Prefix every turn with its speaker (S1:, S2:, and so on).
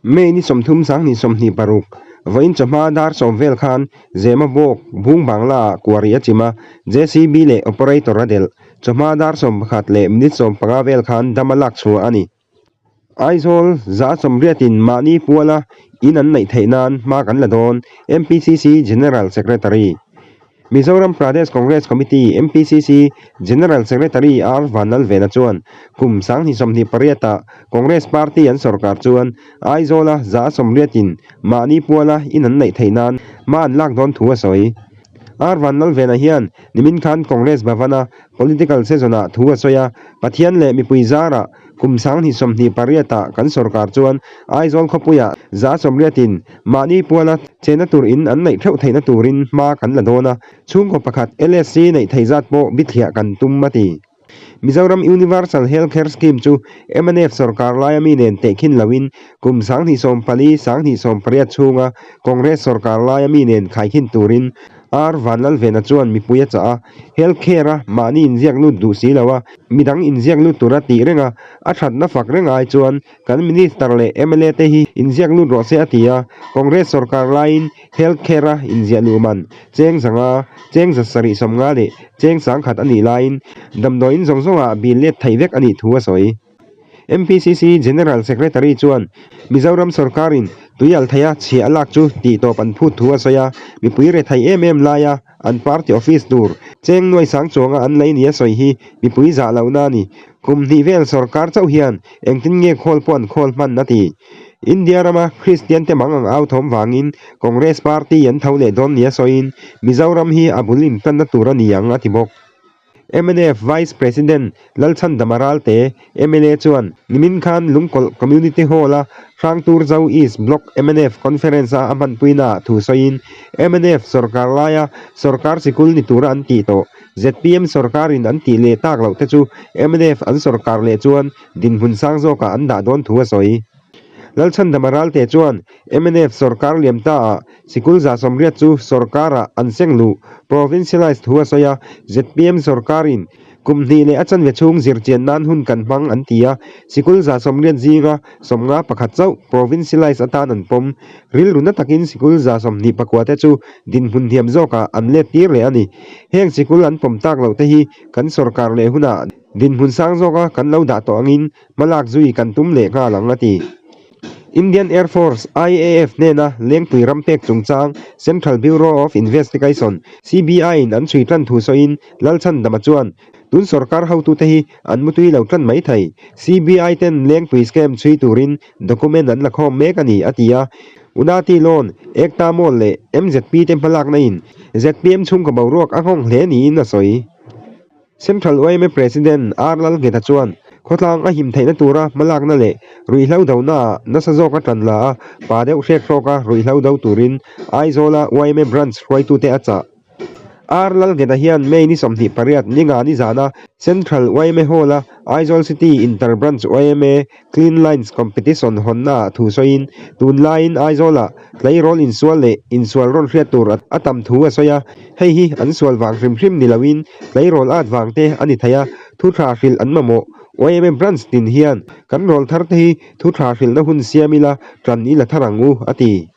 S1: May ni 30 2026, vawiin chawhma dar sawm vel khan Zemabawk, Bung Bangla ah kuari a chim a, JCB leh operator a delh. Chawhma dar 11 leh minute 15 vel khan dam a lak chhuah a ni. Aizawl 180 in mahni puala in an neih theih nan hma kan la dawn, MPCC General Secretary. Mizoram Pradesh Congress Committee, MPCC, General Secretary R Vanlalvena chuan kum 2028 ah Congress Party an sorkar chuan Aizawla 180 in mahni puala in an neih theih nan hma an lak dawn thu a sawi. R Vanlalvena hian nimin khan Congress Bhavan-a Political session-ah thu a sawi a, Pathian leh mipui zarah kum 2028 ah kan sorkar chuan Aizawl khawpuiah 180 in mahni puala chena tur in an neih theuh theihna turin hma kan la dawn a, chhungkaw pakhat LSC neih theih zat pawh bithliah kan tum a ti. Mizoram Universal Health Care Scheme chu mnf sorkar laia mi nen tehkhin loin kum 2014, 2018 chhunga Congress sorkar laia mi nen khaikhin turin R Vanlalvena chuan mipui a chah a, Health Care-a mahni inziak lut duh si lo a, midang inziak lut tura tih reng a, a thatna fak reng ai chuan kan Minister leh mla te hi inziak lut rawh se a ti a, Congress sorkar laiin Health Care-a inziah luh man cheng zanga, cheng za sarih sawmnga leh cheng sangkhat a nih laiin damdawiin zawng zawngah bill let theih vek a nih thu a sawi. MPCC General Secretary chuan Mizoram sorkarin tui al theia chhiah a lak chu tih tawp an phut thu a sawi a, mipui rethei em em laia an party office tur cheng nuai sang chuanga an lei nia sawi hi mipui zah lohna a ni. Kum hnih vel sorkar chauh hian engtin nge khawl pawh an khawl hman a ti. India rama Kristian te mang ang au thawm vangin Congress party an tho leh dawn nia sawiin Mizoram hi a bul intanna tur a ni ang a ti bawk. Mnf Vice President Lalchhandama Ralte, mla chuan nimin khan Lungkawlh Community Hall-a Hrangturzo East Block mnf Conference-a a hmanpuinaah thu sawiin mnf sorkar laia sorkar sikul ni tura an tih tawh zpm sorkarin an tih leh tak loh te chu mnf an sorkar leh chuan dinhmun sang zawkah an dah dawn thu a sawi. Lalchhandama Ralte chuan mnf sorkar liam taah Sikul 180 chu sorkarah an seng luh, provincialised thu a sawi a, zpm sorkarin kum hnih leh a chanve chhung zirchian nan hun kan hmang an ti a, sikul 180 zinga 51 chauh provincialised atan an pawm. Rilru na takin sikul 29 te chu dinhmun hniam zawkah an let tir leh a ni. Heng sikul an pawm tak loh te hi kan sorkar leh hunah dinhmun sang zawka kan lo dah tawh angin hmalak zui kan tum leh nghal ang a ti. Indian Air Force, IAF, hnena Lengpui ram pek chungchang Central Bureau of Investigation, CBI, in an chhui tan thu sawiin Lalchhandama chuan, Tun sorkar hotute hi an mutui lo tan mai thei. CBI ten Lengpui scam chhui turin document an la khawm mek a ni, a ti a. Unati Loan, Ekta Mall leh MZP te hmalakna in zpm chhungkaw boruak a nghawng hle niin a sawi. Central yma President R Lalngheta chuan khawtlang a him theihna tura hmalakna leh ruihhlo donaah nasa zawka tan la a, pa deuh hrek hrawka ruihhlo do turin Aizawla yma Branch hruaitute a chah. R Lalngheta hian May ni 28 ninga ni zana Central yma Hall-a Aizawl City Inter Branch yma Clean Lines Competition hawnnaah thu sawiin, tunlaiin Aizawlah tleirawl insual leh insual rawn hriat tur a tam thu a sawi a, hei hi an sual vang hrim hrim ni loin tleirawl at vang te a ni thei a, thu tha hrilh an mamawh. Yma Branch tin hian kan rawl thar te hi thu tha hrilhna hun siam ila, tan i la thar ang u, a ti.